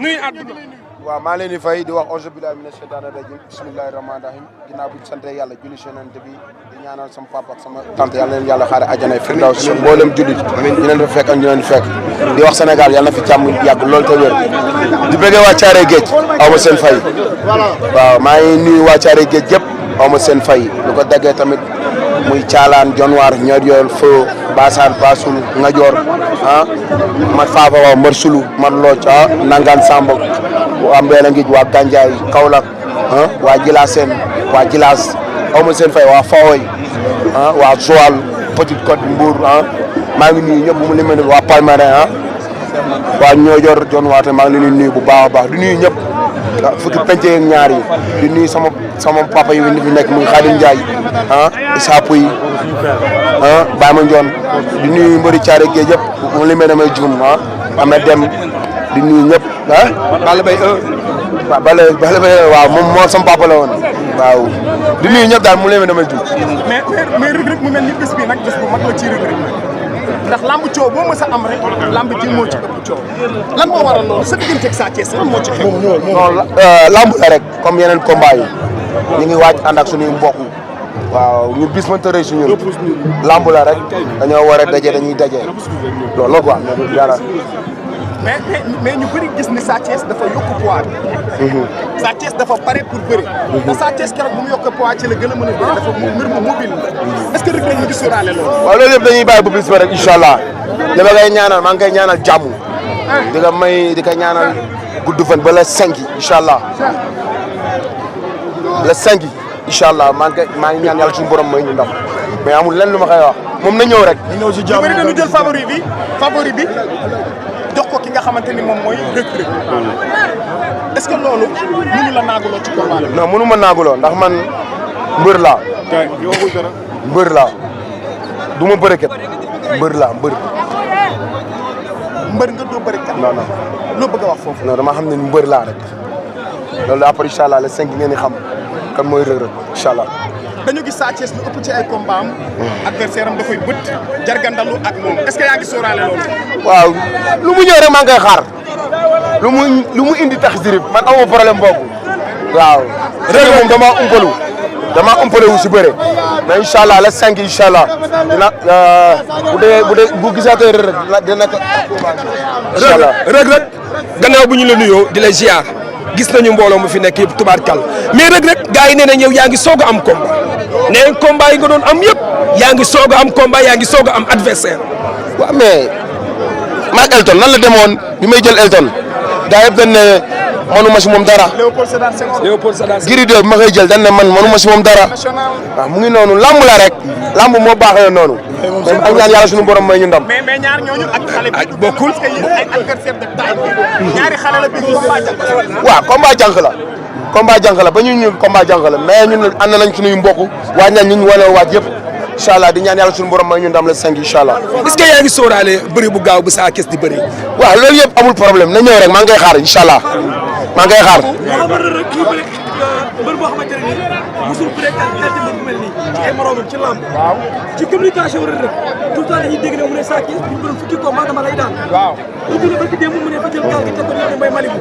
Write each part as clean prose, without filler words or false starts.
nuyu àdduna. waaw maa leen di fay di wax auzu billaahi mina shaytaani rajiim bismillaahi rahmaani rahiim ginnaaw bi sant yàlla julli si Yonent bi di ñaanal sama papa ak sama tante yàlla leen yàlla xaare àjjana firdaws mboolem jullit ñu leen di fekk ak ñu leen di fekk di wax Sénégal yàlla na fi jàmm yàgg loolu te wér di bëggee waa Thiaré Géej aw ma seen fay waaw maa ngi nuyu waa Thiaré Géej yëpp aw ma seen fay lu ko daggee tamit muy Caalaan Jonwaar ñor yool feu Basaan Basul Ngajoor mat Faafa waaw Mar Sulu Mar Looc Nangaan Samba waa Mbeel Ngij waa Gandiaye Kaolack waa Jilaseen waa Jilas aw ma seen fay waa Fawoy waa Joal Petite Côte Mbour maa ngi nuyu ñëpp bu mu limee waa Palmarin waa Ñoojoor Jonwaar maa ngi leen di nuyu bu baax a baax di nuyu ñëpp fukki penc ak ñaar yi di nuyu sama papa yi fi nekk muy Khadim Ndiaye Issa Pouye Baye Mandione di nuyu mbëri Thiaré Géej yëpp mu limee damay juum Ahmed Dem di nuyu ñëpp Balla Baye waaw Balla Baye waaw moom moo sama papa la woon waaw di nuyu ñëpp daal mu limee damay juum. mais Reug Reug mu mel ni bés bi nag bés bu mag la ci Reug Reug ndax lamb coow boo mës a am rek lamb ji moo ci ëpp coow lan moo waral loolu sa diggante ak Sa Thiès lan moo ci xew. non lamb la rek comme yeneen combat yi ñu ngi waaj ànd ak suñuy mbokk waaw ñu bis mënta rëy suñu lamb la rek dañoo war a daje dañuy daje loolu la quoi yàlla. mais ñu bëri gis ni Sa Thiès dafa yokk poids bi. Sa Thiès dafa pare pour bëri. te Sa Thiès keroog bu mu yokk poids ci la gën a mën a bëri dafa mbir mu mobile la est-ce que Reug Reug ñu ngi sóoraale loolu. waaw loolu yëpp dañuy bàyyi bu bis ba rek incha allah li ma koy ñaanal maa ngi koy ñaanal jàmm di ko ñaanal gudd fan ba la 5 incha allah la 5 incha allah maa ngi ñaan yàlla suñu borom may ñu ndam mais amul lenn lu ma koy wax moom na ñëw rek. na ñëw si jàmm ñu bëri dañu jël favori bi jox ko ki nga xamante ni moom mooy Reug Reug est-ce que loolu mënu la naaguloo ci combat bi. non mënu ma naaguloo ndax man mbër laa. mbër laa du ma bërekat mbër laa mbër. mbër nga doo bërekat. non non loo bëgg a wax foofu. non dama xam ne mbër laa rek loolu après incha allah le 5 ngeen di xam kan mooy Reug Reug incha allah. dañu gis Sa Thiès lu ëpp ci ay combat am adversaire am dafay bët jargandalu ak moom est-ce que yaa ngi sóoraale loolu. waaw lu mu ñëw rek maa ngi koy xaar lu mu indi tax dirib man amoo problème boobu waaw. Reug moom dama umpalu wu si bëre mais incha allah le 5 incha allah dina bu gisaatee Reug Reug dina ko. incha allah Reug Reug gannaaw bu ñu la nuyoo di la ziar gis nañu mbooloo mu fi nekk yëpp tubaarkàlla mais Reug Reug gars yi nee nañ yow yaa ngi soog a am combat nee combat yi nga doon am yëpp yaa ngi soog a am combat yaa ngi soog a am adversaire. waaw mais maag Elton nan la demoon bi may jël Elton gaa yëpp dañ ne manuma si moom dara. Léopold Sédar Senghor. Gris 2 bi ma koy jël dañ ne man manuma si moom dara. waaw mu ngi noonu lamb la rek. lamb moo baaxee noonu. mais ak ñaan yàlla suñu borom may ñu ndam. mais ñaar ñooñu ak xale bi bokkul parce que yéen ay adversaire de taille ñaari xale la bi combat jànq la. waaw combat jànq la. combat jànq la ba ñu combat jànq la mais ñun ànd nañ suñuy mbokk waaj nañ ñu wane waaj yëpp incha allah di ñaan yàlla suñu borom may ñu ndam la 5 incha allah. est-ce que yaa ngi sóoraale bëri bu gaaw bu Sa Thiès di bëri. waaw loolu yëpp amul problème na ñëw rek maa ngi koy xaar incha allah maa ngi koy xaar. mbër boo xamante ne nii mosul bëre qualité bu mel nii ci ay moromam ci lamb. waaw ci communication Reug Reug tout le temps dañuy dégg ne mu ne Sa Thiès bu ñu doon fukki combat dama lay daan. waaw bu ñu ba ci démb mu ne fa jël gaal gi teg ko ñu ne mooy Malibu.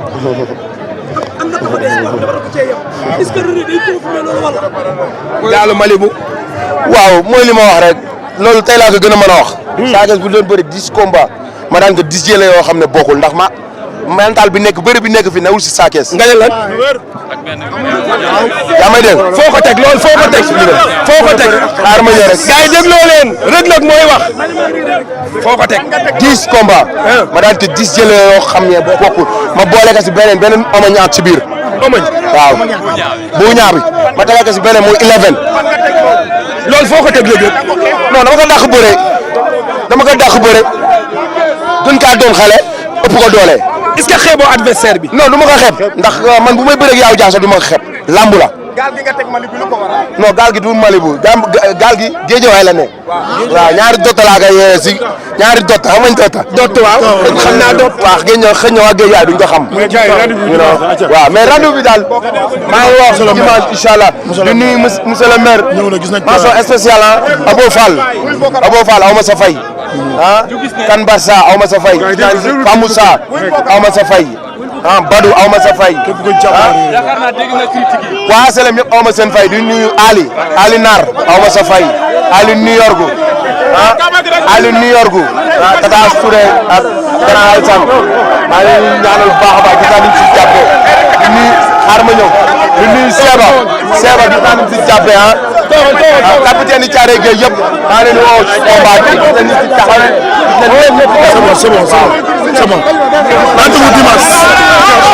am na dafa des wax dafa ko cee yem. est-ce que Reug Reug day confirmer loolu wala. gaalu Malibu. waaw mooy li ma wax rek loolu tey laa ko gën a mën a wax. Sa Thiès bu doon bëri 10 combats ma daan ko 10 jële yoo xam ne bokkul ndax mental bi nekk bëri bi nekk fi newul si Sa Thiès. nga ne lan. yaa may dégg. foo ko teg loolu foo ko teg. foo ko teg. xaar ma ñëw rek. gars yi dégloo leen Reug Reug mooy wax. foo ko teg. 10 combats. ma daan ko 10 jële yoo xam ne bokkul ma boole ko si beneen omo ñaat si biir. omoñ. waaw bu ñaar bi ma tegal ko si beneen muy 11. loolu foo ko teg Reug Reug. non dama ko dàq bëre gën kaa doon xale ëpp ko doole. est-ce que xeeboo adversaire bi. non du ma ko xeeb ndax man bu may bëreeg yaaw jaaso du ma ko xeeb lamb la. gaal gi nga teg Malibu lu ko waral. non gaal gi du Malibu gaal gi géejewaay la ne. waaw ñaari dott laa koy yee si ñaari dott xam nga dott. dott waaw xam naa dott. waaw xëy na waa géejewaay duñ ko xam. waaw mais rendez-vous bi daal maa ngi wax dimanche incha allah di nuyu monsieur le maire. mention spéciale Abo Fall aw ma sa fay. kan Barça aw ma sa fay. Famoussa aw ma sa fay. ah Badou aw ma sa fay. képp ku jàppale. yaakaar naa dégg na critique yi. waa Selem yëpp aw ma seen fay di nuyu Ali Nar aw ma sa fay Ali New York Ali New York Tata Touré ak Grand Alsan maa ngi leen ñaanal bu baax a baax gis naa ni ñu si jàppee di nuyu xaar ma ñëw di nuyu Seba gis naa ni ñu si jàppee capitaine yi Thiaré Gueye yëpp maa ngi leen di woo si combat bi gis nañ ni si taxawee gis nañ lépp. c'est bon. Rendez-vous dimanche.